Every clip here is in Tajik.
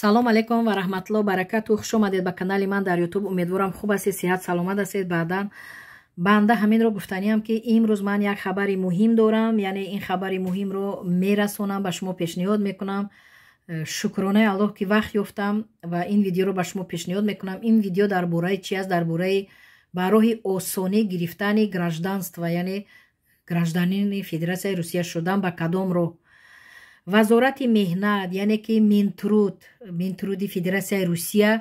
Салом алейкум ва раҳматулло баракату. Хуш омадед ба канали ман дар Ютуб. Умедворам, хуб ҳастед, сиҳат саломат ҳастед. Баъдан банда ҳаминро гуфтаниам, ки имрӯз ман як хабари муҳим дорам, яъне ин хабари муҳимро мерасонам, ба шумо пешниҳод мекунам. Шукронаи Аллоҳ, ки вақт ёфтам ва ин видеоро ба шумо пешниҳод мекунам. Ин видео дар бораи чи аст? Дар бораи ба роҳи осонӣ гирифтани гражданство, яъне гражданини Федератсияи Русия шудан ба кадом роҳ. Вазорати меҳнат, яъне ки Минтруд, Минтруди Федератсияи Русия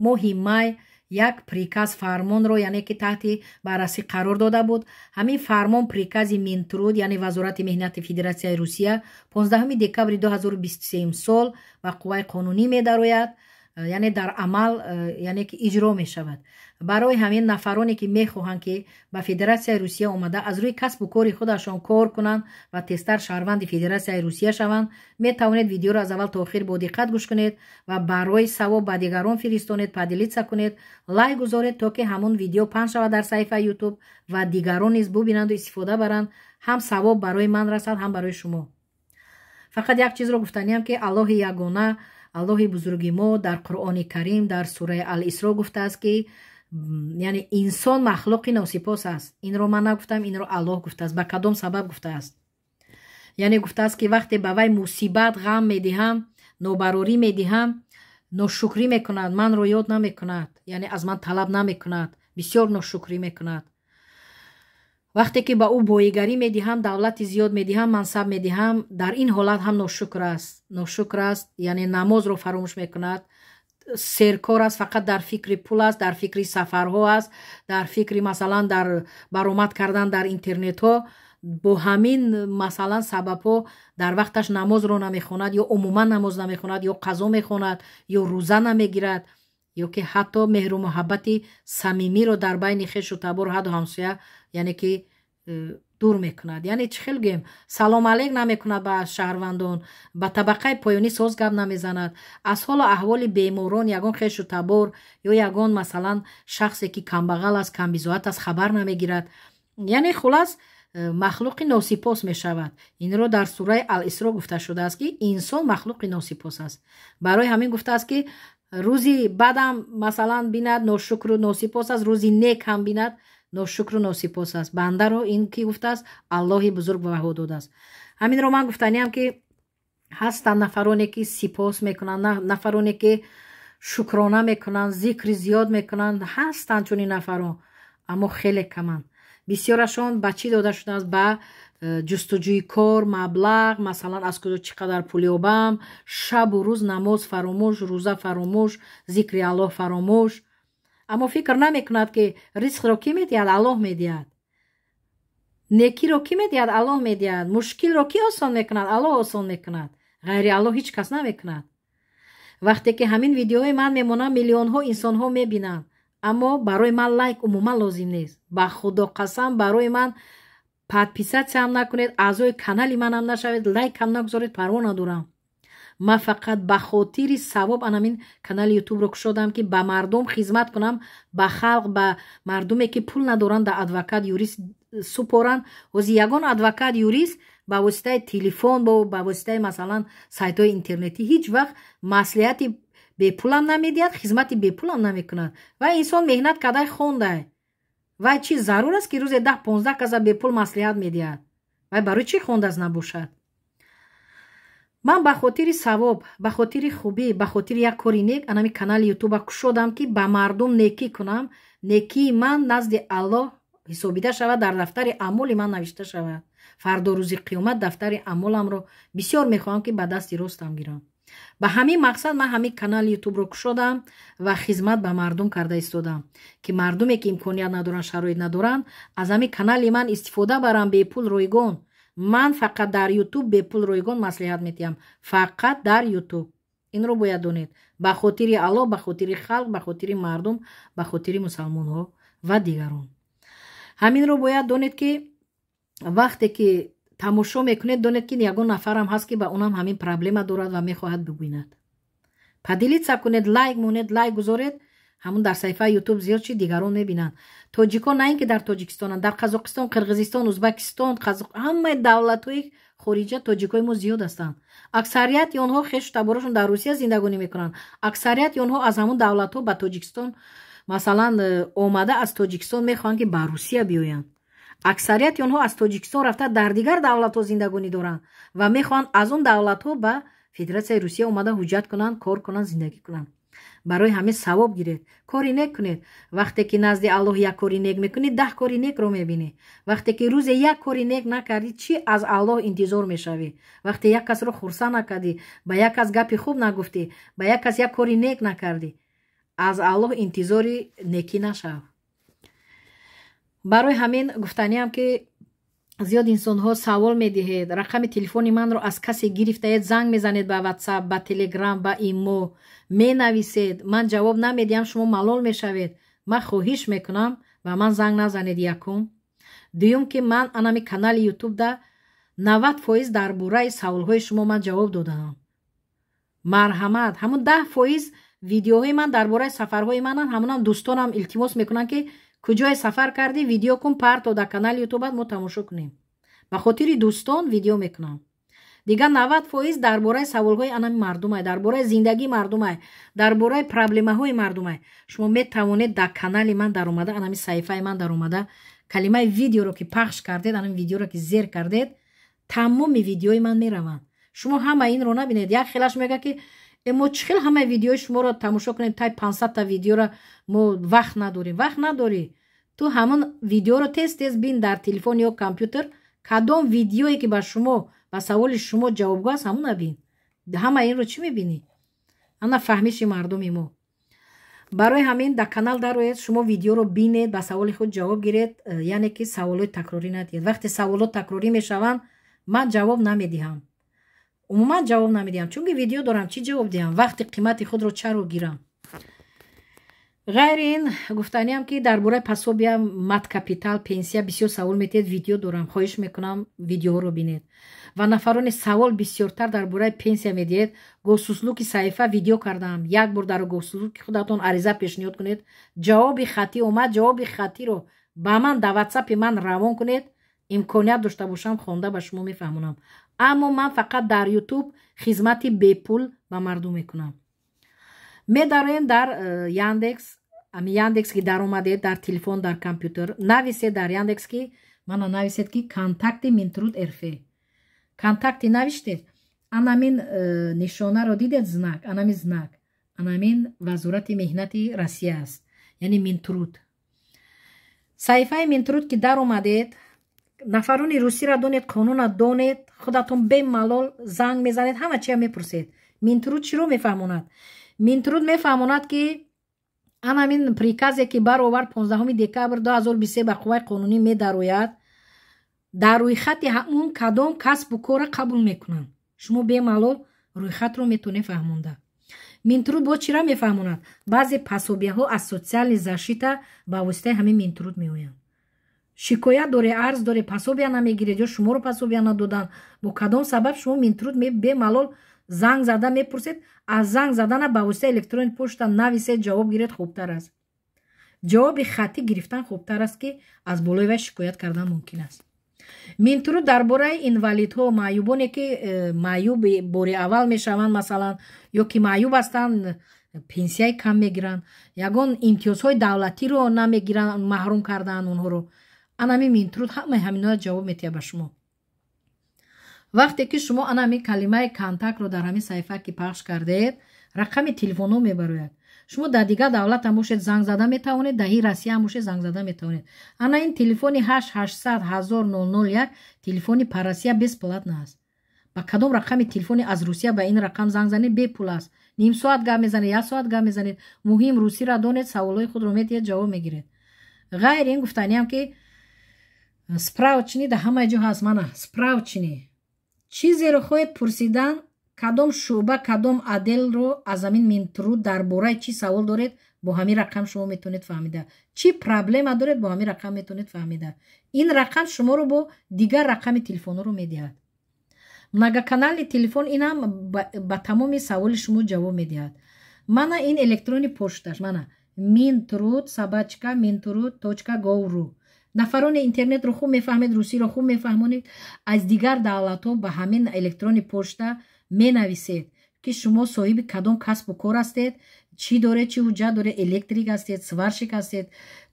моҳи май як приказ, фармонро, яъне ки таҳти баррасӣ қарор дода буд. Ҳамин фармон, прикази Минтруд, яъне Вазорати меҳнати Федератсияи Русия, 15 декабри 2023 сол ба қувваи қонунӣ медарояд, яъне дар амал, яъне ки иҷро мешавад. Барои ҳамин нафароне, ки мехоҳанд, ки ба Федератсияи Русия омада, аз рӯи касбу кори худашон кор кунанд ва тезтар шаҳрванди Федератсияи Русия шаванд, метавонед видеоро аз аввал то охир бо диққат гӯш кунед ва барои савоб ба дигарон фиристонед, поделиться кунед, лайк гузоред, то ки ҳамон видео паҳн шавад дар саҳифаи Ютуб ва дигарон низ бубинанду истифода баранд. Ҳам савоб барои ман расад, ҳам барои шумо. Фақат як чизро гуфтаниам, ки Аллоҳи ягона, Аллоҳи бузурги мо дар Қуръони Карим, дар сураи Ал-Исро гуфтааст, ки яъне инсон махлуқи носипос аст. Инро ман нагуфтам, инро Аллоҳ гуфтааст. Ба кадом сабаб гуфтааст? Яъне гуфтааст, ки вақте ба вай мусибат, ғам медиҳам, нобарорӣ медиҳам, ношукрӣ мекунад, манро ёд намекунад, яъне аз ман талаб намекунад, бисёр ношукрӣ мекунад. Вақте ки ба ӯ боигарӣ медиҳам, давлати зиёд медиҳам, мансаб медиҳам, дар ин ҳолат ҳам ношукр аст, ношукр аст, яъне намозро фаромӯш мекунад, серкор аст, фақат дар фикри пул аст, дар фикри сафарҳо аст, дар фикри, масалан, дар баромад кардан дар интернетҳо. Бо ҳамин, масалан, сабабҳо дар вақташ намозро намехонад ё умуман намоз намехонад, ё қазо мехонад, ё рӯза намегирад, ё ки ҳатто меҳру муҳаббати самимиро дар байни хешу табор, ҳаду ҳамсоя, яъне ки дур мекунад. Яъне чӣ хел гӯем, салом алейк намекунад ба шаҳрвандон, ба табақаи поёнӣ соз гап намезанад, аз ҳолу аҳволи беморон, ягон хешу табор ё ягон, масалан, шахсе, ки камбағал аст, камбизоат аст, хабар намегирад. Яъне хулас, махлуқи носипос мешавад. Инро дар сураи Ал-Исро гуфта шудааст, ки инсон махлуқи носипос аст. Барои ҳамин гуфтааст, ки рӯзи бадам, масалан, бинад, ношукру носипос аст, рӯзи нек ҳам бинад, ношукру носипос аст. Бандаро ин ки гуфтааст? Аллоҳи бузург ваҳо додааст. Ҳаминро ман гуфтаниам, ки ҳастанд нафароне, ки сипос мекунанд, нафароне, ки шукрона мекунанд, зикри зиёд мекунанд. Ҳастанд чунин нафарон, аммо хеле каманд. Бисёрашон ба чӣ дода шудааст? Ба ҷустуҷӯи кор, маблағ, масалан, аз куҷо чӣ қадар пул ёбам. Шабу рӯз намоз фаромӯш, рӯза фаромӯш, зикри Аллоҳ фаромӯш. Аммо фикр намекунад, ки ризқро кӣ медиҳад? Аллоҳ медиҳад. Некиро кӣ медиҳад? Аллоҳ медиҳад. Мушкилро кӣ осон мекунад? Аллоҳ осон мекунад. Ғайри Аллоҳ ҳеҷ кас намекунад. Вақте ки ҳамин видеои ман мемонам, миллионҳо инсонҳо мебинанд, аммо барои ман лайк умуман лозим нест. Ба Худо қасам, барои ман подписаться ҳам накунед, аъзои канали манам нашавед, лайк ҳам нагузоред, парво надорам. Ман фақат ба хотири савоб анамин канали Ютубро кушодам, ки ба мардум хизмат кунам, ба халқ, ба мардуме, ки пул надоранд да адвокат, юрист супоранд. Ҳозир ягон адвокат, юрист ба воситаи телефон, ба воситаи, масалан, сайтҳои интернетӣ ҳеҷ вақт маслиҳати бепулам намедиҳад, хизмати бепулам намекунад. Ва инсон меҳнат кардай, хондай, вай чӣ зарур аст, ки рӯзе 10-15 каса бепул маслиҳат медиҳад? Вай барои чӣ хондааст набошад? Ман ба хотири савоб, ба хотири хубӣ, ба хотири як кори нек анами канали Ютуба кушодам, ки ба мардум некӣ кунам, некии ман назди Аллоҳ ҳисобида шавад, дар дафтари аъмоли ман навишта шавад. Фардо, рӯзи қиёмат, дафтари аъмоламро бисёр мехоҳам, ки ба дасти ростам гирам. Ба ҳамин мақсад ман ҳамин канали Ютубро кушодам ва хизмат ба мардум карда истодам, ки мардуме, ки имконият надоранд, шароит надоранд, аз ҳамин канали ман истифода баранд бепул, ройгон. Ман фақат дар Ютуб бепул, ройгон маслиҳат медиҳам, фақат дар Ютуб. Инро бояд донед. Ба хотири Аллоҳ, ба хотири халқ, ба хотири мардум, ба хотири мусалмонҳо ва дигарон. Ҳаминро бояд донед, ки вақте ки тамошо мекунед, донед, ки ягон нафарам ҳаст, ки ба унам ҳамин проблема дорад ва мехоҳад бибинад. Поделиться кунед, лайк монед, лайк гузоред, ҳамун дар саҳифаи Ютуб зиёд чи дигарон мебинанд. Тоҷикон на ин ки дар Тоҷикистонанд, дар Қазоқистон, Қирғизистон, Узбакистон, ҳамаи давлатҳои Хориҷа тоҷикои мо зиёд ҳастанд. Аксарияти онҳо хешу таборошон дар Русия зиндагонӣ мекунанд. Аксарияти онҳо аз ҳамон давлатҳо ба Тоҷикистон, масалан, омада, аз Тоҷикистон мехоҳанд, ки ба Русия биёянд. Аксарияти онҳо аз Тоҷикистон рафта, дар дигар давлатҳо зиндагонӣ доранд ва мехоҳанд аз он давлатҳо ба Федератсияи Русия омада, ҳуҷҷат кунанд, кор кунанд, зиндагӣ кунанд. Барои ҳамин савоб гиред, кори нек кунед. Вақте ки назди Аллоҳ як кори нек мекунӣ, 10 кори некро мебинӣ. Вақте ки рӯзе як кори нек накардӣ, чӣ аз Аллоҳ интизор мешавӣ? Вақте як касро хурсанд накардӣ, ба як кас гапи хуб нагуфтӣ, ба як кас як кори нек накардӣ, аз Аллоҳ интизори некӣ нашав. Барои ҳамин гуфтаниам, ки зиёд инсонҳо савол медиҳед, рақами телефони манро аз касе гирифтаед, занг мезанед, ба Ватсап, ба Телеграм, ба Имо менависед, ман ҷавоб намедиҳам, шумо малол мешавед. Ман хоҳиш мекунам, ба ман занг назанед, якум. Дуюм, ки ман анами канали Ютубда 90% дар бораи саволҳои шумо ман ҷавоб додаам. Марҳамат, ҳамун 10% видеоҳои ман дар бораи сафарҳои мананд. Ҳамунам дӯстонам илтимос мекунанд, ки куҷое сафар кардӣ, видео кун, парто дар канали Ютубат, мо тамошо кунем. Ба хотири дӯстон видео мекунам. Дигар 90% дар бораи саволҳои анами мардумай, дар бораи зиндагии мардумай, дар бораи проблемаҳои мардумай. Шумо метавонед дар канали ман даромада, анами саҳифаи ман даромада, калимаи видеоро ки пахш кардед, анами видеоро ки зер кардед, тамоми видеои ман мераванд. Шумо ҳама инро набинед. Як хелаш мега, ки мо чӣ хел ҳамаи видеои шуморо тамошо кунем? Тай 500-та видеоро мо вақт надорем. Вақт надорӣ, ту ҳамон видеоро тез тез бин дар телефон ё компютер. Кадом видеое ки ба шумо, ба саволи шумо ҷавобгӯ аст, ҳамона бин. Ҳама инро чӣ мебинӣ? Ана фаҳмиши мардуми мо. Барои ҳамин дар канал дароед, шумо видеоро бинед, ба саволи худ ҷавоб гиред, яъне ки саволҳои такрорӣ надиҳед. Вақте саволҳо такрорӣ мешаванд, ман ҷавоб намедиҳам, умуман ҷавоб намедиҳам, чунки видео дорам, чӣ ҷавоб диҳам? Вақти қимати худро чаро гирам? Ғайри ин, гуфтаниам, ки дар бораи пособия, мат-капитал, пенсия бисёр савол метиҳед. Видео дорам, хоҳиш мекунам, видеоҳоро бинед. Ва нафарони савол бисёртар дар бораи пенсия медиҳед, Госуслуги саҳифа видео кардам. Як бор дар Госуслуги худатон ариза пешниҳод кунед, ҷавоби хаттӣ омад, ҷавоби хаттиро ба ман дар Ватсапи ман равон кунед. Имконият дошта бошам, хонда ба шумо мефаҳмонам. Аммо ман фақат дар Ютуб хизмати бепул ба мардум мекунам. Медароем дар Яндекс. Ами Яндекс ки даромадед, дар телефон, дар компютер нависед, дар Яндекс ки мана нависед, ки «Контакты Минтруд РФ». Контакты навиштед, анамин нишонаро дидед, знак, анами знак, анамин Вазорати меҳнати Россия аст, яъне Минтруд. Саҳифаи Минтруд ки даромадед, нафарони русиро донед, қонуна донед, худатон бемалол занг мезанед, ҳама чия мепурсед. Минтруд чиро мефаҳмонад? Минтруд мефаҳмонад, ки анамин приказе ки баровард 15 декабр 2023, ба қувваи қонунӣ медарояд. Дар рӯйхати ҳамун кадом касбу корро қабул мекунанд, шумо бемалол рӯйхатро метавонед фаҳмонда. Минтруд бо чира мефаҳмонад? Баъзе пособияҳо аз социальный защита ба воситаи ҳамин Минтруд меоянд. Шикоят доре, арз доре, пособия намегиред ё шуморо пособия надоданд, бо кадом сабаб, шумо Минтруд бемалол занг зада мепурсед. Аз занг задана ба воситаи электронный почта нависед, ҷавоб гиред хубтар аст. Ҷавоби хаттӣ гирифтан хубтар аст, ки аз болои вай шикоят кардан мумкин аст. Минтруд дар бораи инвалидҳо, маъюбоне ки маъюб бори аввал мешаванд, масалан, ё ки маъюб ҳастанд, пенсияи кам мегиранд, ягон имтиёзҳои давлатиро намегиранд, маҳрум кардаанд онҳоро, анами Минтруд ҳамаи ҳаминҳоя ҷавоб метиҳад ба шумо. Вақте ки шумо анами калимаи контактро дар ҳамин саҳифа ки пахш кардед, рақами телефонҳо мебарояд. Шумо дар дигар давлатам бошед, занг зада метавонед, дар ҳи Россияам бошед, занг зада метавонед. Ана ин телефони 8 800 1000 001, телефони по Россия бесплатно аст. Ба кадом рақами телефони аз Русия ба ин рақам занг занед, бепул аст. Ним соат гап мезанед, як соат гап мезанед, муҳим русиро донед, саволҳои худро метиҳед, ҷавоб мегиред. Ғайри ин, гуфтаниам, ки справочный дар ҳамаи ҷо ҳаст. Мана справочный. Чизеро хоҳед пурсидан, кадом шӯъба, кадом отделро аз ҳамин Минтруд, дар бораи чӣ савол доред, бо ҳамин рақам шумо метавонед фаҳмида. Чӣ проблема доред, бо ҳамин рақам метавонед фаҳмида. Ин рақам шуморо бо дигар рақами телефонҳоро медиҳад. Многоканальный телефон, инам ба тамоми саволи шумо ҷавоб медиҳад. Мана ин электронный почташ, мана минтруд@минтруд.gov.ru. Нафароне интернетро хуб мефаҳмед, русиро хуб мефаҳмонед, аз дигар давлатҳо ба ҳамин электронный почта менависед, ки шумо соҳиби кадом касбу кор ҳастед, чӣ доред, чӣ ҳуҷҷат доред, электрик ҳастед, сварщик ҳастед,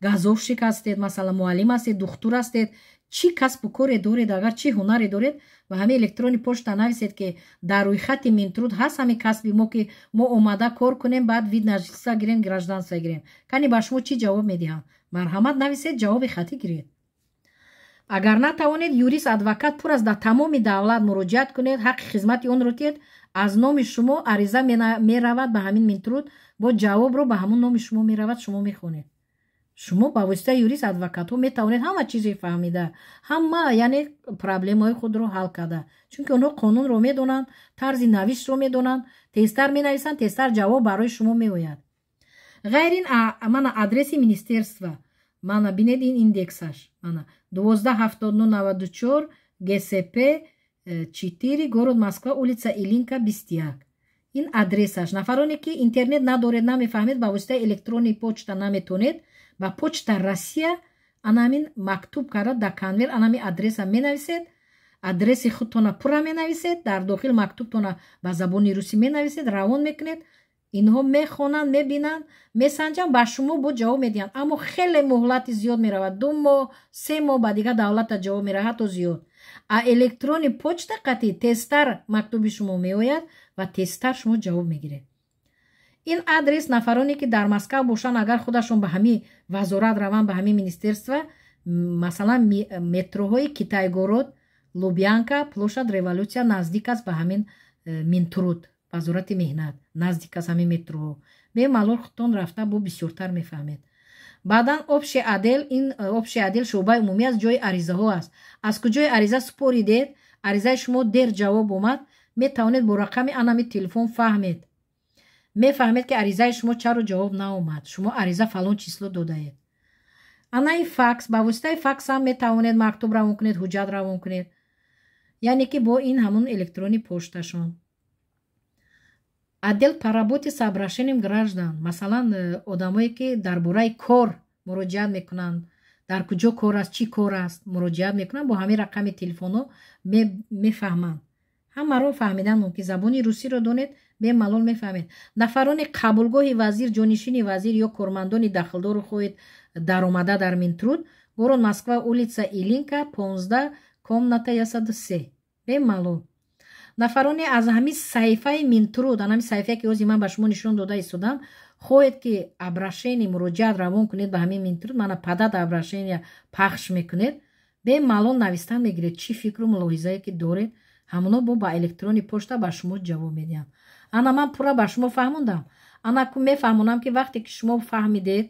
газовщик ҳастед, масалан, муаллим ҳастед, духтур ҳастед, чӣ касбу коре доред, агар чӣ ҳунаре доред, ба ҳамин электронный почта нависед, ки дар рӯйхати Минтруд ҳаст ҳамин касби мо, ки мо омада кор кунем, баъд вид на жительство гирем, гражданство гирем. Кани, ба шумо чӣ ҷавоб медиҳанд? Марҳамат, нависед, ҷавоби хатӣ гиред. Агар натавонед, юрист, адвокат пур аст дар тамоми давлат, муроҷиат кунед, ҳаққи хизмати онро тиҳед. Аз номи шумо ариза меравад ба ҳамин Минтруд, бо ҷавобро ба ҳамон номи шумо меравад, шумо мехонед. Шумо ба воситаи юрист, адвокатҳо метавонед ҳама чизе фаҳмида, ҳама, яъне, проблемаҳои худро ҳал карда, чунки онҳо қонунро медонанд, тарзи навиштро медонанд, тезтар менависанд, тезтар ҷавоб барои шумо меояд. Ғайр ин, мана адреси министерства, мана бинед, ин индексаш, мана 127994, ГСП 4, город Москва, улица Ильинка, 21, ин адресаш. Нафароне ки интернет надоред, намефаҳмед, ба воситаи электронный почта наметонед, ба Почта Россия анамин мактуб карда, дар конверт анами адреса менависед, адреси худтона пурра менависед, дар дохил мактубтона ба забони русӣ менависед, равон мекунед. Инҳо мехонанд, мебинанд, месанҷанд, ба шумо бо ҷавоб медиҳанд, аммо хеле муҳлати зиёд меравад: 2 моҳ, 3 моҳ ба дигар давлата ҷавоб меравад, ҳатто зиёд. А электронный почта қатӣ тезтар мактуби шумо меояд ва тезтар шумо ҷавоб мегиред. Ин адрес, нафароне ки дар Москав бошанд, агар худашон ба ҳамин вазорат раванд, ба ҳамин министерства, масалан, метроҳои Китайгород, Лубянка, площадь Революция наздик аст ба ҳамин Минтруд, вазорати меҳнат наздик аст ҳамин метроҳо. Бемалол худтон рафта бо бисёртар мефаҳмед. Баъдан общий отдел. Ин общий отдел шӯъбаи умумӣ аст, ҷои аризаҳо аст. Аз куҷои ариза супоридед, аризаи шумо дер ҷавоб омад, метавонед бо рақами анами телефон фаҳмед, мефаҳмед, ки аризаи шумо чаро ҷавоб наомад, шумо ариза фалон число додаед. Анаи факс, ба воситаи факс ҳам метавонед мактуб равон кунед, ҳуҷҷат равон кунед, яъне ки бо ин ҳамон электронный почташон. Отдел по работе с обращением граждан, масалан, одамое ки дар бораи кор муроҷиат мекунанд, дар куҷо кор аст, чӣ кор аст, муроҷиат мекунанд, бо ҳамин рақами телефонҳо мефаҳманд. Ҳамаро фаҳмидан мумкин, забони русиро донед, бемалол мефаҳмед. Нафарони қабулгоҳи вазир, ҷонишини вазир ё кормандони дахлдору хоҳед даромада дар Минтруд, город Москва, улица Ильинка, 15, комната 103, бемалол. Нафароне аз ҳамин саҳифаи Минтруд, ҳамин саҳифае ки ҳозир ман ба шумо нишон дода истодам, хоҳед ки обращение, муроҷиат равон кунед ба ҳамин Минтруд, мана подать обращение пахш мекунед, бемалол навистан мегиред, чӣ фикру мулоҳизае ки доред, ҳамоно бо ба электронный почта ба шумо ҷавоб медиҳанд. Ана ман пурра ба шумо фаҳмондам. Ана ку мефаҳмонам, ки вақте ки шумо фаҳмидед,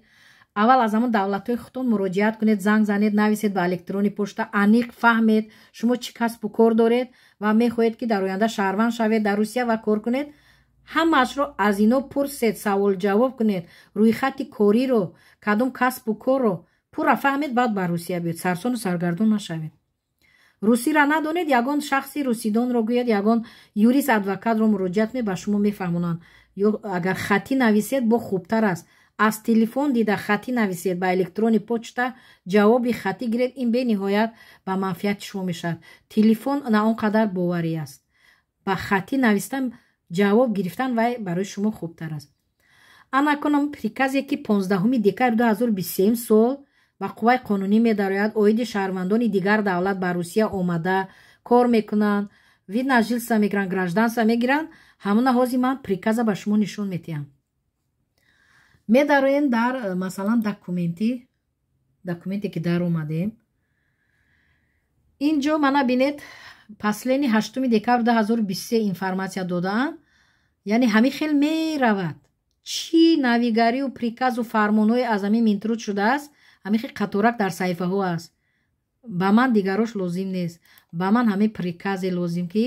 аввал аз ҳамон давлатҳои худтон муроҷиат кунед, занг занед, нависед ба электронный почта, аниқ фаҳмед, шумо чӣ касбу кор доред ва мехоҳед ки дар оянда шаҳрванд шавед дар Русия ва кор кунед. Ҳамаашро аз ино пурсед, саволҷавоб кунед, рӯйхати кориро, кадом касбу корро пурра фаҳмед, баъд ба Русия биёед, сарсону саргардон нашавед. Русиро надонед, ягон шахси русидонро гӯяд, ягон юрист, адвокатро муроҷиат кунед, ба шумо мефаҳмонанд. Ё агар хатӣ нависед, бо хубтар аст. Аз телефон дида хатӣ нависед, ба электронный почта ҷавоби хатӣ гиред, ин бениҳоят ба манфиати шумо мешавад. Телефон на он қадар боварӣ аст, ба хатӣ навистан, ҷавоб гирифтан вай барои шумо хубтар аст. Ана кунам приказе ки 15 декабри 2023 сол ба қувваи қонунӣ медарояд, оиди шаҳрвандони дигар давлат ба Русия омада кор мекунанд, вид на жительство мегиранд, гражданство мегиранд. Ҳамона ҳозир ман приказа ба шумо нишон медиҳам. Медароем дар, масалан, документы, документе ки даромадем, инҷо мана бинед, последний 8 декабр 2023 информация додаанд, яъне ҳамин хел меравад. Чӣ навигарию приказу фармонҳое аз ҳамин Минтруд шудааст, ҳамин хел қаторак дар саҳифаҳо аст. Ба ман дигарош лозим нест, ба ман ҳамин приказе лозим, ки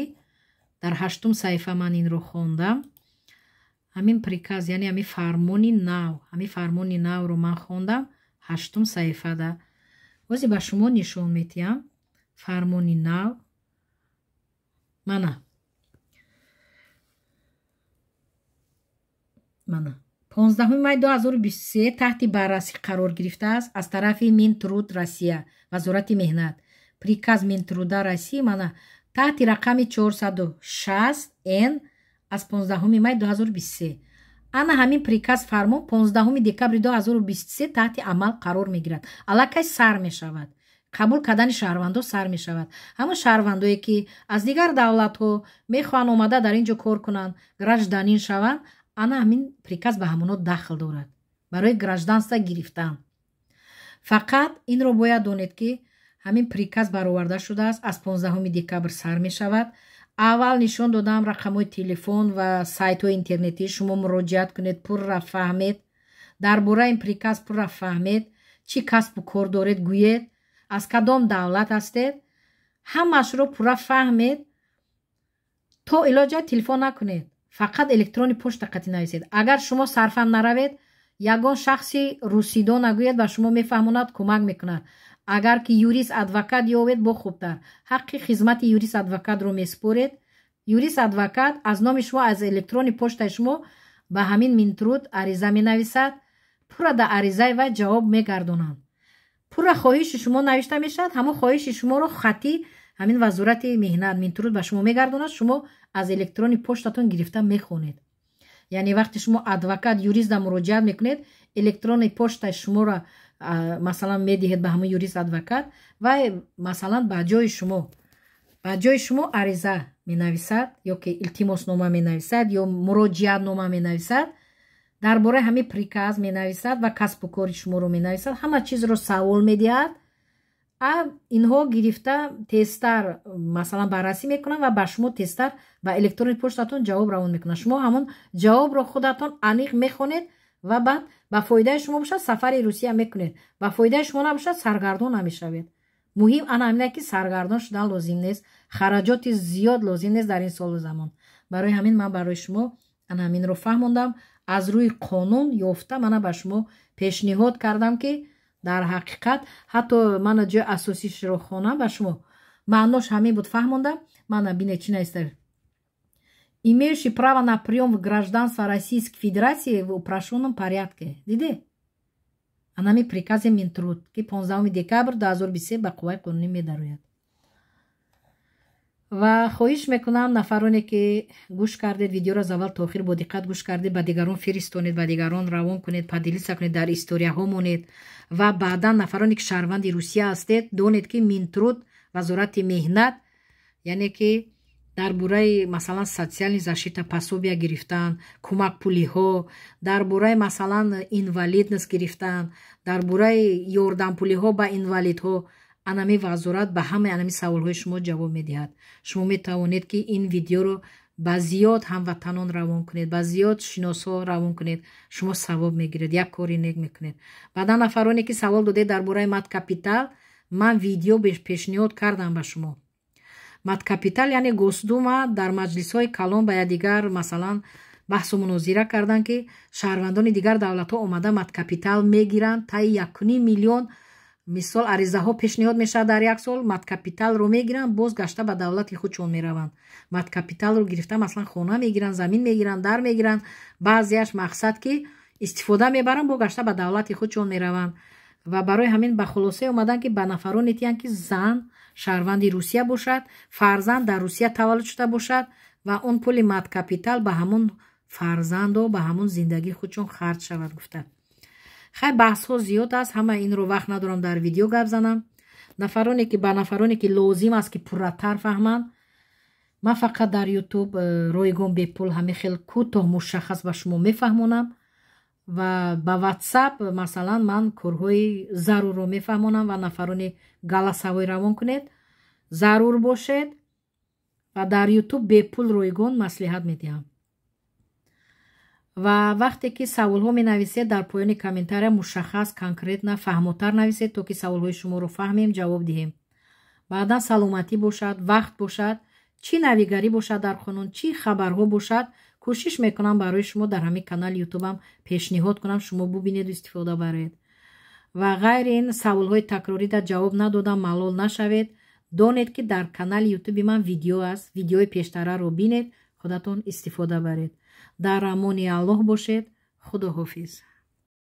дар ҳаштум саҳифа ман инро хондам. Ҳамин приказ, яъне ҳамин фармони нав, ҳамин фармони навро ман хондам ҳаштум саҳифада. Ҳозир ба шумо нишон медиҳам фармони нав. Мана, мана 15 май 2023 таҳти баррасӣ қарор гирифтааст аз тарафи Минтруд Россия, Вазорати меҳнат. Приказ Минтруда России мана таҳти рақами 460 Н аз 15 май 2023. Ана ҳамин приказ, фармон 15 декабри 2023 таҳти амал қарор мегирад. Аллакай сар мешавад, қабул кардани шаҳрвандо сар мешавад. Ҳамон шаҳрвандое, ки аз дигар давлатҳо мехоҳанд омада дар ин ҷо кор кунанд, гражданин шаванд, ана ҳамин приказ ба ҳамонҳо дахл дорад барои гражданство гирифтан. Фақат инро бояд донед, ки ҳамин приказ бароварда шудааст, аз 15 декабр сар мешавад. Аввал нишон додам рақамҳои телефон ва сайтҳои интернетӣ, шумо муроҷиат кунед, пурра фаҳмед дар бораи ин приказ, пурра фаҳмед, чӣ касбу кор доред гӯед, аз кадом давлат ҳастед, ҳамаашро пурра фаҳмед. То илоҷа телефон накунед, фақат электронный почта қатӣ нависед. Агар шумо сарфам наравед, ягон шахси русидон нагӯед, ба шумо мефаҳмонад, кӯмак мекунад. Агар ки юрист, адвокат ёбед, бо хубтар. Ҳаққи хизмати юрист, адвокатро месупоред. Юрист, адвокат аз номи шумо, аз электронный почтаи шумо ба ҳамин Минтруд ариза менависад. Пурра дар аризаи вай ҷавоб мегардонанд, пурра хоҳиши шумо навишта мешавад. Ҳамон хоҳиши шуморо хатӣ ҳамин Вазорати меҳнат, Минтруд ба шумо мегардонад. Шумо аз электронный почтатон гирифта мехонед. Яъне вақте шумо адвокат, юриста муроҷиат мекунед, электронный почтаи шуморо, масалан, медиҳед ба ҳамон юрист, адвокат ва, масалан, ба ҷои шумо ариза менависад ё ки илтимоснома менависад ё муроҷиатнома менависад, дар бораи ҳамин приказ менависад ва касбу кори шуморо менависад, ҳама чизро савол медиҳад. А инҳо гирифта тезтар, масалан, баррасӣ мекунанд ва ба шумо тезтар ба электронный почтатон ҷавоб равон мекунанд. Шумо ҳамон ҷавобро худатон аниқ мехонед ва баъд ба фоидаи шумо бошад, сафари Русия мекунед, ба фоидаи шумо набошад, саргардон намешавед. Муҳим ана ҳамина, ки саргардон шудан лозим нест, хараҷоти зиёд лозим нест дар ин солу замон. Барои ҳамин ман барои шумо ана ҳаминро фаҳмондам, аз рӯи қонун ёфта мана ба шумо пешниҳод кардам, ки дар ҳақиқат ҳатто мана ҷои асосишро хонам ба шумо, маънош ҳамин буд, фаҳмондам. Мана бинед, чӣ нависта: «Имеющий право на прием в гражданство Российской Федерации в упрощенном порядке». Диде, анами прикази Минтруд, ки 15 декабр 2023 ба қувваи қонунӣ медарояд. Ва хоҳиш мекунам, нафароне ки гӯш кардед видеоро аз аввал то охир, бо диққат гӯш кардед, ба дигарон фиристонед, ба дигарон равон кунед, поделиться кунед, дар историяҳо монед. Ва баъдан нафароне ки шаҳрванди Русия ҳастед, донед, ки Минтруд, Вазорати меҳнат, яъне ки дар бораи, масалан, социальный защита, пособия гирифтан, кӯмакпулиҳо, дар бораи, масалан, инвалидность гирифтан, дар бораи ёрдампулиҳо ба инвалидҳо, анами вазорат ба ҳамаи анами саволҳои шумо ҷавоб медиҳад. Шумо метавонед, ки ин видеоро ба зиёд ҳамватанон равон кунед, ба зиёд шиносҳо равон кунед. Шумо савоб мегиред, як кори нек мекунед. Баъдан нафароне ки савол додед дар бораи мат-капитал, ман видео пешниҳод кардам ба шумо. Мат-капитал, яъне Госдума дар маҷлисҳои калон ба якдигар, масалан, баҳсу мунозира карданд, ки шаҳрвандони дигар давлатҳо омада мат-капитал мегиранд. Таи 1,5 миллион, мисол, аризаҳо пешниҳод мешавад дар як сол. Маткапиталро мегиранд, боз гашта ба давлати худшон мераванд. Маткапиталро гирифта, масалан, хона мегиранд, замин мегиранд, дар мегиранд. Баъзеаш мақсад ки истифода мебаранд, бо гашта ба давлати худшон мераванд. Ва барои ҳамин ба хулосае омаданд, ки ба нафароне тиянд, ки зан шаҳрванди Русия бошад, фарзанд дар Русия таваллуд шуда бошад ва он пули маткапитал ба ҳамон фарзандо, ба ҳамон зиндагии худшон харҷ шавад, гуфта. Хай, баҳсҳо зиёд аст, ҳама инро вақт надорам дар видео гап занам. Нафароне ки ба нафароне ки лозим аст, ки пурратар фаҳманд, ман фақат дар Ютуб ройгон, бепул ҳамин хел кӯтоҳ, мушаххас ба шумо мефаҳмонам ва ба Ватсап, масалан, ман корҳои зарурро мефаҳмонам. Ва нафароне голосовой равон кунед, зарур бошед, ва дар Ютуб бепул, ройгон маслиҳат медиҳам. Ва вақте ки саволҳо менависед, дар поёни комментария мушаххас, конкретно, фаҳмотар нависед, то ки саволҳои шуморо фаҳмем, ҷавоб диҳем. Баъдан саломатӣ бошад, вақт бошад, чӣ навигарӣ бошад дар қонун, чӣ хабарҳо бошад, кӯшиш мекунам барои шумо дар ҳамин канали Ютубам пешниҳод кунам, шумо бубинеду истифода баред. Ва ғайри ин, саволҳои такрорӣ дар ҷавоб надодам, малол нашавед. Донед, ки дар канали Ютуби ман видео аст, видеои пештараро бинед, худатон истифода баред. Дар амони Аллоҳ бошед. Худоҳофиз.